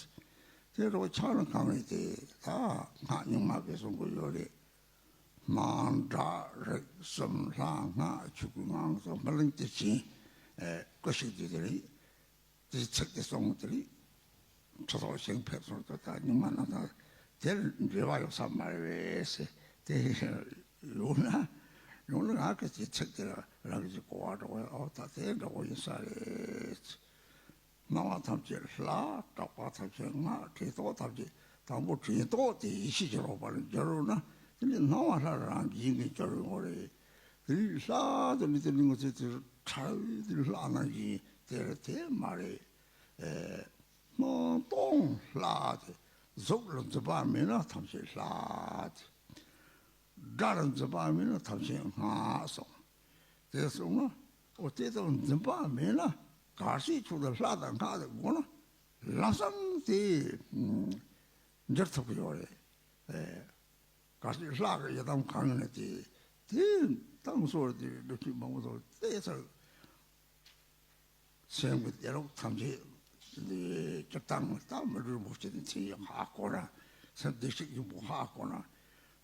དེ་འདྲ་བ་ཆགས་ན་གང་རེད་དེ། ད་སྔགས་རྙིང་མ་གིས་གསུང་གི་ཡོད་རེད། མང་དྲགས་རིགས་གསུམ་ལྷ་སྔགས་ཆོས་སྐུའི་ངང་སོགས་སྨིན་གླིང་གཏེར་ཆེན། ཨེ། སྐུ་གཤེགས་དུས་དེ་རིང་དེའི་ཚིག་དེ་གསུངས་དེ་རིང་ཁྲི་ཐོག་ཞིང་ཕེབས་སོང་དུས། ད་རྙིང་མ་རྣམ་ཐར་དེར་འབྲེལ་བ་ཡོད་ས་མ་རེད་ཟེར་དེ། ཡོང་ན་ཡོང་ན་ང་གི་དེ་ཚིག་དེ་ལ་རང་གི་གོ་བ་འགྲོ་བས། ཨོ་ད་དེ་འདྲ་བོ་ཡིན་ས་རེད། སྣང་བ་ཐམས་ཅད་ལྷ། གྲགས་པ་ཐམས་ཅད་སྔགས། དྲན་རྟོག་ཐམས་ཅད། དང་པོ་དྲན་རྟོག་དེ་ཡེ་ཤེས་ཀྱི་རོལ་པ་ལ་འགྱུར་ན། དེ་ནས་སྣང་བ་ལྷ་རང་བཞིན་གྱིས་འགྱུར་ཡོང་བ་རེད། དེ་ནས་ལྷ་དེ་ནི་དེ་ནི་ང་ཚོས་དེ་ཁྲ་བའི་དེ་ལྷ་ནང་བཞིན་དེ་རེད་དེ་མ་རེད། ཨེ། སྣང་སྟོང་ལྷ་དེ། གཟུགས་ལ་འཛིན་པ་མེད་ན་ཐམས་ཅད་ལྷ་དེ། སྒྲ་ལ་འཛིན་པ་མེད་ན་ཐམས་ཅད་སྔགས་སོ། དེ་སོང་ན་ཨོ་དེ་དང་འཛིན་པ་མེད་ན་གལ་སྲིད་ཁྱོད་ལ་ལྷ་དང་སྔགས་དེ་དགོས་ན་ལམ་སང་དེ་འགྱུར་ཐུབ་ཀྱི་ཡོད་རེད། ཨེ། གལ་སྲིད་ལྷ་གི་ཡི་དམ་གང་ཡིན་ན་དེ་དེ་དང་སོར་དེ་འདྲ་ཅིག་མང་པོ་ཐོག་བལྟས་ཚར། སེམས་ཀྱི་བདེ་རོགས་ཐམས་ཅད་འདི་སྤྱིར་བཏང་ལྟ་མི་འགྲུབ་པོ་ཅིག་ནི་ཚེ་ཡི་ཧ་གོ་ན། སེམས་བདེ་གཤེགས་ཡིན་པོ་ཧ་གོ་ན།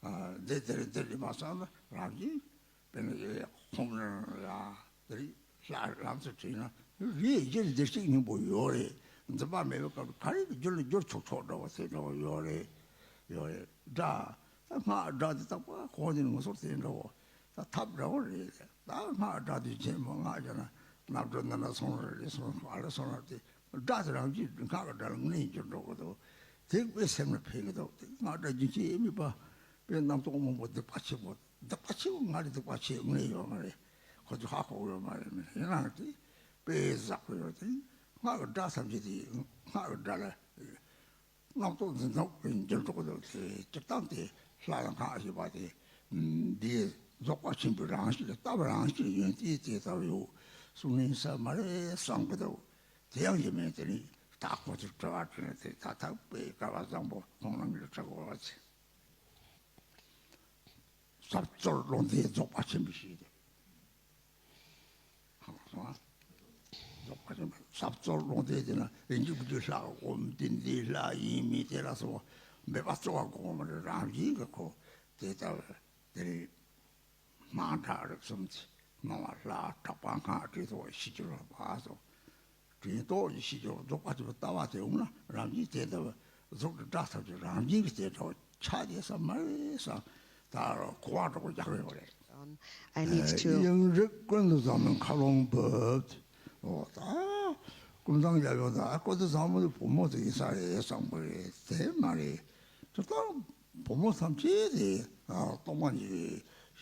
ཨ་འདི་དེར་འདིར་མ་བསམ་ན་རང་བཞིན་དཔེར་ན་ཡོད་ཡ་ཁོང་ལ་དེ་རིགས་ལྷ་ལམ་དུ་བྲིས་ན་རིགས་རྒྱུད་བདེ་གཤེགས་ཡིན་པོ་ཡོད་རེད། འཛིན་པ་མེད་པའི་སྐབས་ག་རེ་རྒྱུད་ལ་འགྱུར་ཆོག་ཆོག་འདྲ་བོ་དེ་འདྲ་བོ་ཡོད་རེད། ཡོད་རེད་འདྲ། ད་སྔགས་སྒྲ་དེ་དག་པ་གོང་དེ་ནས་ངོ་སོར་དེ་འདྲ་བོ། ད་ཐབས་འདྲ་བོ་རེད། ད་སྔགས་སྒྲ་དུས་ཆེན་མོ་སྔགས་བརྒྱ་ན་རྣམ་གྲོལ་འདི་ན་སོང་ར་རེ་སོང་ཨ་རེ་སོང་ར་དེ་སྒྲ་དེ་རང་བཞིན་སྔགས་ཀྱི་སྒྲ་ལ་ངེས་འགྱུར་འགྲོ་གི་འདུག་དེ་དཔེ་སེམས་ལ་ཕན་གི་འདུག་དེ་སྔགས་སྒྲ་རྒྱུན་ཆད་དམིགས་པ་དཔེ་རྣམ་རྟོག་མང་པོ་སྡིག་པ་ཆེ་པོ་སྡིག་པ་ཆེ་པོ་ང་རེ་སྡིག་པ་ཆེ་ངེས་ཡོད་མ་རེད། ཁོ་ཚོ་ཧ་གོ་ཡོད་མ་རེད། མི་ཡིན་ནའང་དེ་དཔེ་ཟག་པོ་ཡོད་དེ་སྔགས་ཀྱི་སྒྲ་ཐམས་ཅད་དེ་སྔགས་ཀྱི་སྒྲ་ལ། རྣམ་རྟོག་འཛིན་སྟངས་ཀྱི་འགྱུར་ལྡོག་དང་དེ་སྤྱིར་བཏང་དེ་ལྷ་དང་སྔགས་ཞེས་པ་དེ་འདིའི་རྫོགས་པ་ཆེན་པོའི་རང་བཞིན་ལ་ལྟ་བ་རང་བཞིན་ཡོན་ཏན་དེ་ལྟ་བུ་ཡོད་གསུང་ནས་ས་མ་རེད་བསམ་གི་འདུག་དེ་ཡང་ཡིན་མིན་དེ་ནི་ད་ཁོ་ཚོས་དྲི་བ་དྲིས་ནས་དེ་ད་ཐག་པའི་སྐལ་བ་བཟང་པོ་ཁོང་རྣམས་ལ་དྲི་དགོས་པ་ཚེ། ཟབ་རྫོགས་ལུང་བསྟན་རྫོགས་པ་ཆེན་པོ་ཞིག་རེད། ཧ་གོ་སོང་ཨ། རྫོགས་པ་ཆེན་པོ་ཟབ་རྫོགས་ལུང་བསྟན་དེ་ན་རིན་ཆེན་བུ་ཆུ་ལྷ་གོམ་དེ་འདི་ལྷ་ཡིན་མིན་དེ་ལ་སོགས་འབད་པ་གཙོ་བོ་གོང་མ་རེད། རང་བཞིན་གྱི་ཁོ་དེ་ལྟ་བུ་དེ་རེད། སྣང་གྲགས་རིག་གསུམ་གྱི་སྣང་བ་ལྷ་གྲགས་པ་སྔགས་དྲན་རྟོག་ཤེས་སྒྱུར་བ་སོགས། དྲན་རྟོག་གི་ཤེས་སྦྱོར་རྫོགས་པ་ཆེན་པོའི་ལྟ་བ་དེ་འོང་ན་རང་བཞིན་དེ་ལྟ་བུ་གཟུགས་ཀྱི་སྒྲ་ཐམས་ཅད་རང་བཞིན་གྱིས་དེ་འདྲ་བ་ཆགས་བསྡད་ས་མ་རེད་བསམ། ད་གོ་བ་འདྲ་བོ་རྒྱག་ཡོད་རེད། I need to དབྱིངས་རིག་ཀུན་ཏུ་བཟང་མོའི་མཁའ་ཀློང་བབས། འོ་ད་ཀུན་བཟང་རྒྱལ་པོ་ད་ཀུན་ཏུ་བཟང་མོ་དེ་བུ་མོ་དེ་ཡིན་ས་རེད་བསམ་གི་རེད། དེ་མ་རེད། དེ་ལྟར་བུ་མོ་ཐམས་ཅད་དེ་སྟོང་པ་ཉིད་ཀྱི་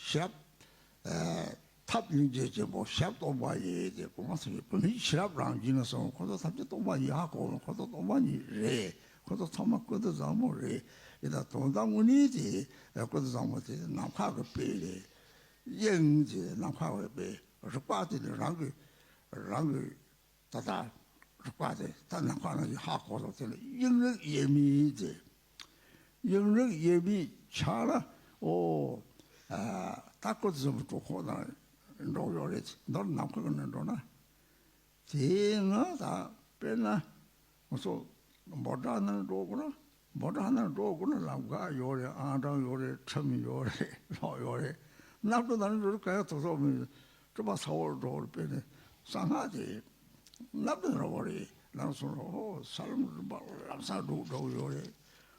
ཞབས། ཐབས་སྙིང་རྗེ་ཆེན་པོ་ཞབས་སྟོང་པ་ཡིས་ཏེ་གོང་མ་ཚང་གི་བུད་མེད་ཤེས་རབ་རང་བཞིན་ལ་སོང་། ཁོ་ཚོ་ཐམས་ཅད་སྟོང་པ་ཉིད་ཧ་གོ་ཁོ་ཚོ་སྟོང་པ་ཉིད་རེད། ཁོ་ཚོ་ཚང་མ་ཀུན་ཏུ་བཟང་མོ་རེད། ཡིན་ད་དོན་དག་དངོས་གནས་དེ་ཀུན་ཏུ་བཟང་མོ་དེ་ནམ་མཁའ་གི་དཔེ་རེད། དབྱིངས་དེ་ནམ་མཁའ་གི་དཔེ། རིག་པ་དེ་ནི་རང་གི་རང་གི་ད་ལྟ་རིག་པ་དེ་ད་ནམ་མཁའ་ནང་བཞིན་ཧ་གོ་སོང་། དེ་ལ་དབྱིངས་རིག་དབྱེར་མེད་དེ། དབྱིངས་རིག་དབྱེར་མེད་ཆགས་ན་ཨོ། ད་ཀུན་ཏུ་བཟང་པོའི་གྲོགས་ཁོག་ནང་འགྲོ་ཡོད་རེད། མདོར་ནམ་མཁའ་ནང་འགྲོ་ན། དེ་ང་ད་དཔེར་ན་ང་ཚོ་འབོད་སྒྲ་ནང་འགྲོ་དགོས་ན། འབོད་སྒྲ་ནང་འགྲོ་དགོས་ན་ལམ་ཁ་ཡོད་རེད། ཨང་གྲངས་ཡོད་རེད། ཁྲིམས་ཡོད་རེད། ལོག་ཡོད་རེད། གནམ་གྲུ་ནང་འགྲོ་རེད། ག་ཡང་ཐོག་ཐོག་མི་སྤྲོ་པ་ཚ་བོར་འགྲོ་རེད། དཔེར་ན་གསང་སྔགས་དེ་གནམ་གྲུ་འགྲོ་བ་རེད། ལམ་སོང་རོ་ཧོ་ས་ལམ་རིམ་པ་ལམ་སང་འགྲོ་འགྲོ་ཡོད་རེད།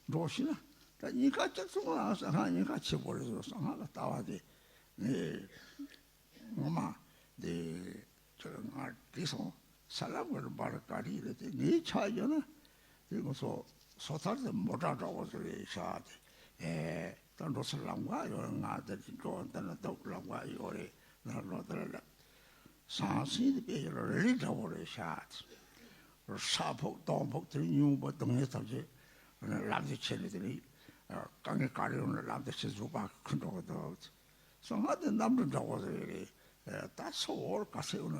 འགྲོ་ཤི་ན་ད་ཉེན་ཁ་ཅིག་སོང་ན་གསང་སྔགས་ཉེན་ཁ་ཆེ་བོ་རེད། གསང་སྔགས་ལ་ལྟ་བ་དེ་ངས་ངོ་མ་དེ་ཁྱོད་ང་བྲིས་སོང་། ས་ལམ་གྱི་རིམ་པ་ལ་ག་རེ་རེད་དེ་ངའི་ཆ་ཡོད་ན་དེ་ང་ཚོ་སོ་ཐར་དེ་མོ་ཊ་འདྲ་བོ་ཟེར་བའི་ཤ་དེ་ཨེ་ད་འགྲོ་ས་ལམ་ཁ་ཡོད་ང་དེ་འགྲོ་འདི་ན་འདུག་ལམ་ཁ་ཡོད་རེད། ན་འགྲོ་དེ་ལ་ཟང་ཟིང་དེ་དཔེ་ཡོད་རེད་འདྲ་བོ་རེད་ཤ་དེ་ས་ཕོག་སྟོང་ཕོག་དེ་ཉུང་པོ་སྡུག་བསྔལ་ཐམས་ཅད་ལམ་དེ་ཆེ་ནས་དེ་ནི་དཀའ་ངལ་ག་རེ་ཡོང་ན་ལམ་དེ་ཆེ་བཟོད་པ་ཁུར་འགྲོ་གི་འདུག་གསང་སྔགས་དེ་གནམ་གྲུ་འདྲ་བོ་རེད། ད་ཚོ་བོར་ག་ཚད་ཡོད་ན་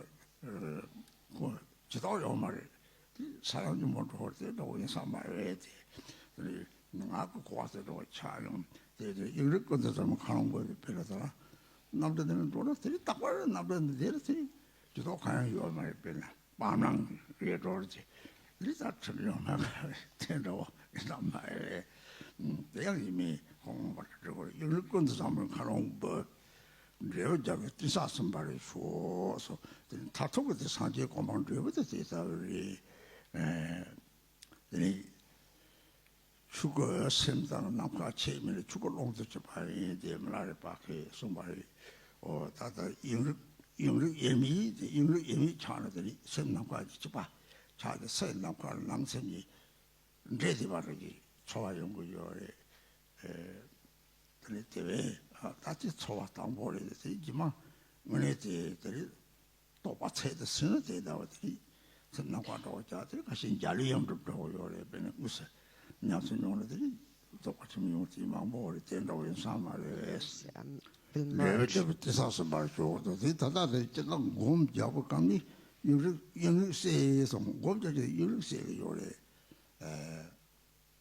ཁོ་ཇི་ལྟར་ཡོད་མ་རེད། དེ་ས་ཡང་ཉིན་མོ་འགྲོ་བར་དེ་འདྲ་བོ་ཡིན་ས་མ་རེད་དེ། དེ་ནི་ང་གི་གོ་བ་དེ་འདྲ་བོ་ཆགས་ཡོང་དེ་དེ་དབྱིངས་རིག་ཀུན་ཏུ་བཟང་མོ་མཁའ་ཀློང་བབས་པའི་དཔེ་ལ་ད་གནམ་གྲུ་དེ་ནི་འགྲོ་ན་དེ་རིང་རྟག་པར་གནམ་གྲུ་འདི་དེ་རུ་དེ་ཇི་ལྟར་གང་ཡང་ཡོད་མ་རེད། དཔེར་ན། སྤང་བླང་རེ་འགྲོ་རེ་ཅེས་རི་ལྟར་ཁྲིམས་ཡོང་ན་དེ་འདྲ་བོ་ཡིན་ན་མ་རེད། དེ་ཡང་ཡིན་མིན་ཁོང་པར་འགྲོ་དགོས་རེད། དབྱིངས་རིག་ཀུན་ཏུ་བཟང་མོའི་མཁའ་ཀློང་བབས། འབྲས་བུ་རྒྱལ་བའི་གཏིང་ཟབ་གསུངས་པ་རེ་ཤོག་སོ། དེ་ནི་མཐར་ཐུག་གི་དེ་སངས་རྒྱས་གོ་འཕང་འབྲས་བུ་དེ་དེ་ལྟ་བུ་རེད། དེ་ནི། ཆུ་ཁོལ་སེམས་དང་ནམ་མཁའ་ཆད་མིན་ཆུ་ཁོལ་ཀློང་དུ་གྱུར་པ་ཡིན་ཏེ་མི་ལ་རས་པ་ཁས་གསུངས་པ་རེད། ཨོ་ད་ལྟ་ཡུན་རིང་ཡུན་རིང་ཡས་མས་ཡིན་ཏེ་ཡུན་རིང་ཡས་མས་ཆགས་ན་དེ་ནི་སེམས་ནམ་མཁའ་གྱི་གཅིག་པ་ཆགས་ཏེ་སེམས་ནམ་མཁའ་ནང་སེམས་ཀྱི་འདྲེས་བསྡད་པ་རེད་ཀྱི་ཚོར་བ་ཡོང་གི་ཡོད་རེད། ཨེ། དེ་ནི་དེ་བས་ཨ་ད་ཅི་ཚོར་བ་དང་པོ་རེད་དེ་རྗེས་མ་དངོས་གནས་དེ་དེ་རེད། རྟོགས་པ་ཚད་དུ་ཟིན་ན་དེ་ལྟ་བུ་དེ་རིགས་སེམས་ནམ་མཁའ་འདྲ་བོ་ཅག་དེ་རིགས་ཁ་ཤས་འཇའ་ལུས་ཡང་འགྲུབ་འགྲོ་བ་ཡོད་རེད། དཔེར་ན་དངོས་སུ་ཉམས་སུ་མྱོང་ན་དེ་རིགས་རྟོགས་པ་ཆེན་པོ་ཡོང་དེ་མང་པོ་རེད། དེ་འདྲ་བོ་ཡིན་ས་མ་རེད། འབྲས་བུ་ལྟ་བུ་དེ་ས་སུ་འབར་ཆོག་ཏུ་དེ་ད་ལྟ་དེ་སྤྱིར་བཏང་སྒོམ་རྒྱག་པའི་སྐབས་ནི་ཡུན་རིང་ཡུན་རིང་བསྲེལ་སོང་སྒོམ་རྒྱག་གི་ཡུན་རིང་བསྲེལ་གི་ཡོད་རེད།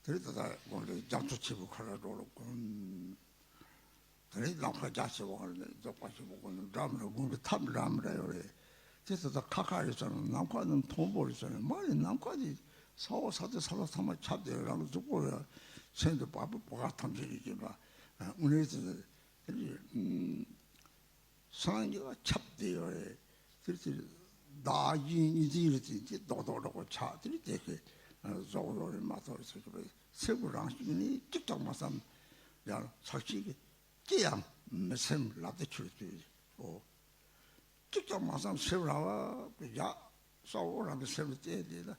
དེ་རིང་ད་ལྟ་དགོངས་འགྲེལ་རྒྱ་མཚོ་ཆེན་པོའི་ཁ་ལ་འགྲོ་ལ་དགོངས། དེ་རིང་ནམ་མཁའ་རྒྱ་ཆེ་བ་ལ་རྫོགས་པ་ཆེན་པོ་དགོངས་འགྲེལ་འདྲ་མི་འདྲ་དགོངས་འགྲེལ་ཐབས་འདྲ་མི་འདྲ་ཡོད་རེད། དེ་ད་ལྟ་ཁ་ཁ་རེད་ཟེར་ན་ནམ་མཁའ་རྣམས་མཐོན་པོ་རེད་ཟེར་ན་མ་རེད། ནམ་མཁའ་དེ་ས་འོག་ས་མཐོ་ས་ལ་ཚང་མ་ཁྱབ་བསྡད་རང་གཟུགས་པོ་རེད། སེམས་དང་བ་སྤུ་བ་ག་ཐམས་ཅད་རེད་ཀྱི་པ། དངོས་གནས་དེ་དེ་རེད། སངས་རྒྱས་ཁྱབ་བསྡད་ཡོད་རེད། དེར་དེར་བདག་གཞན་གཉིས་འཛིན་རེད་དེ་དེ་རྡོག་རྡོག་རྡོག་པོ་ཆགས་དེར་དེ་གི་རྫོགས་ཡོད་རེད་མ་གཏོགས་ཚེ་གི་ཚེ་གི་རང་བཞིན་ནི་གཅིག་ཀྱང་མ་བསམ་ཡང་ཚགས་ཤིག་གི་ཅི་ཡང་མི་སེམས་ལབ་དེ་ཆུར་དུས་ཨོ། གཅིག་ཀྱང་མ་བསམ་སེམས་རང་བ་གི་ཡ་ས་འོག་རང་གི་སེམས་ལ་བལྟས་དེ་ལ་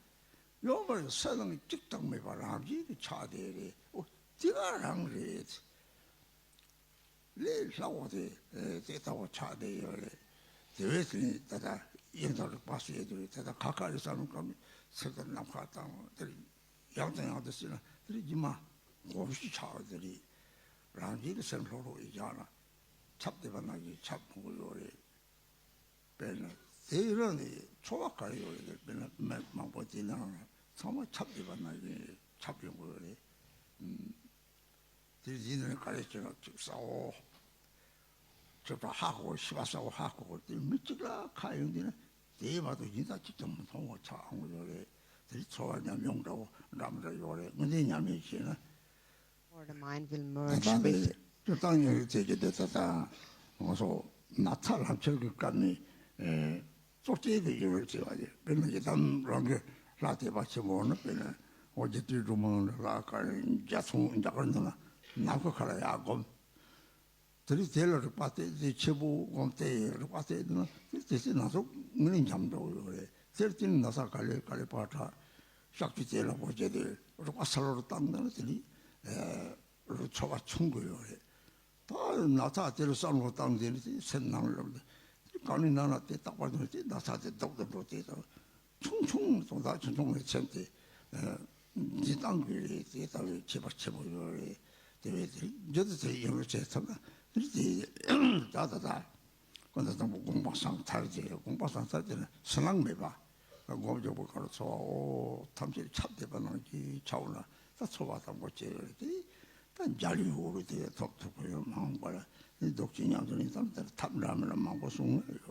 ཡོད་མ་རེད། ས་ནང་གཅིག་ཀྱང་མེད་པ་རང་བཞིན་གི་ཆགས་དེ་རེད། ཨོ་དེ་ག་རང་རེད། ལས་སླ་བོ་དེ་དེ་ལྟ་བུ་ཆགས་བསྡད་ཡོད་རེད། དེ་བས་དེ་ནི་ད་ལྟ་དབྱིངས་དང་རིག་པ་ཟེར་དེ་རེད། ད་ལྟ་ཁ་ཁ་རེད་བསམ་སྐབས་ནི་ཚེ་དང་ནམ་མཁའ་དང་དེ་རེད། ཡང་དང་ཡང་དུ་བསྲེས་ན་དེ་རེད། རྗེས་མ་གོམས་གཤིས་ཆགས་པ་དེ་རེད། རང་བཞིན་གྱི་སེམས་ལྷོད་ལྷོད་ཡིན་ཀྱང་ན་ཁྱབ་བསྡད་པ་ནང་བཞིན་ཁྱབ་ཐུབ་ཀྱི་ཡོད་རེད། དཔེར་ན་དེའི་རང་ནི་ཚོར་བ་ག་རེ་ཡོད་རེད། དཔེར་ན་མི་མང་པོ་དེ་ནང་ཚང་མ་ཁྱབ་བསྡད་པ་ནང་བཞིན་ཁྱབ་ཡོང་གི་ཡོད་རེད། དེ་ཡིན་ནའི་ག་རེ་བྱས་ན་ཅིག་ས་འོག་ཅིག་ད་ཧ་གོ་ཤི་བ་ས་འོག་ཧ་གོ་དེ་མི་གཅིག་ལ་ཁ་ཡོང་དུས་ན་དེའི་བར་དུ་ཡིན་ད་གཅིག་ཀྱང་མི་མཐོང་བ་ཆགས་འོང་གི་ཡོད་རེད། དེ་ཚོར་བ་ཉམས་མྱོང་འདྲ་བོ་འདྲ་མི་འདྲ་ཡོད་རེད། དངོས་གནས་ཉམས་ལེན་བྱས་ན། Or the mind will ད་merge ལྟ་with འདི་སྤྱིར་བཏང་ཡོད་རེད་ཟེར་གྱི་འདུག་ད་ལྟ་ང་ཚོ་ན་ཚ་ལམ་ཁྱེར་གྱི་སྐབས་ནས་གཙོ་སྐྱེས་ཀྱི་ཡོད་རེད་ཟེར་བ་རེད། དཔེར་ན་ཡི་དམ་རང་གི་ལྷ་དད་པ་ཆེན་པོ་ནི་དཔེར་ན་འོ་རྒྱལ་སྲས་འབྲུག་མོ་ལ་ལ་ཀ་རེ་འཇའ་ཚོན་འཇའ་གར་འདི་ལ་ནམ་མཁའ་ཁ་ལ་ཡར་བསྒོམ། དེ་རིང་དེ་ལ་རིག་པ་གཏད་དེ་ཆེན་པོ་སྒོམ་གཏད་རིག་པ་གཏད་དེ་ན་དེ་དེ་ཚེ་ན་ཚོད་དངོས་གནས་འཇམ་འགྲོ་གི་ཡོད་རེད། དེར་བརྟེན་ན་ཚ་ག་ལེ་ག་ལེ་བག་ཁྲ་གཤག་བཅོས་དེ་ལ་བོ་བྱས་ཏེ་རིག་པ་ས་ལོར་བཏང་ན་དེ་ནི་རུ་ཚོར་བ་ཆུང་གི་ཡོད་རེད། ད་ན་ཚ་དེ་ལ་བསམ་བློ་བཏང་དེ་ནི་དེ་སེམས་ནང་ལ་དེ་གང་ནས་ནང་ལ་དེ་རྟག་པར་དེ་ན་ཚ་དེ་ལྡོག་ཏུ་འགྲོ་དེ་དང་། ཆུང་ཆུང་དོན་དག་ཆུང་ཆུང་ལས་ཆེན་ཏེ། འཛིན་སྟངས་ཀྱི་རེད་དེ་ལྟ་བུའི་ཁྱད་པར་ཆེན་པོ་ཡོད་རེད། དེ་བས་དེ་རིགས་འགྱུར་དུ་དེ་ཡོང་རུ་བྱས་ཐུབ་ན་དེ་རིགས་དེ་ད་ད་ད་ཀུན་ད་དང་པོ་དགོངས་པ་སངས་ཐར་དེ་དགོངས་པ་སངས་ཐར་དེ་ན་ཕྱི་ནང་མེད་པ། སྒོམ་རྒྱག་པ་ག་རུ་ཚོར་བ་འོ་ཐམས་ཅད་ཁྱབ་བསྡད་པ་ནང་གི་ཆའོ་ན་ད་ཚོར་བ་དང་པོ་སྐྱེ་ཡོད་རེད་དེ། ད་འཇའ་ལུས་འོ་རུ་དེ་ཐོབ་ཐུབ་པ་ཡོད་མང་པ་ལ་ནི་རྡོག་ཅིག་ཉམས་སུ་ལེན་ཙམ་དེར་ཐབས་འདྲ་མི་འདྲ་མང་པོ་གསུངས་ཡོད།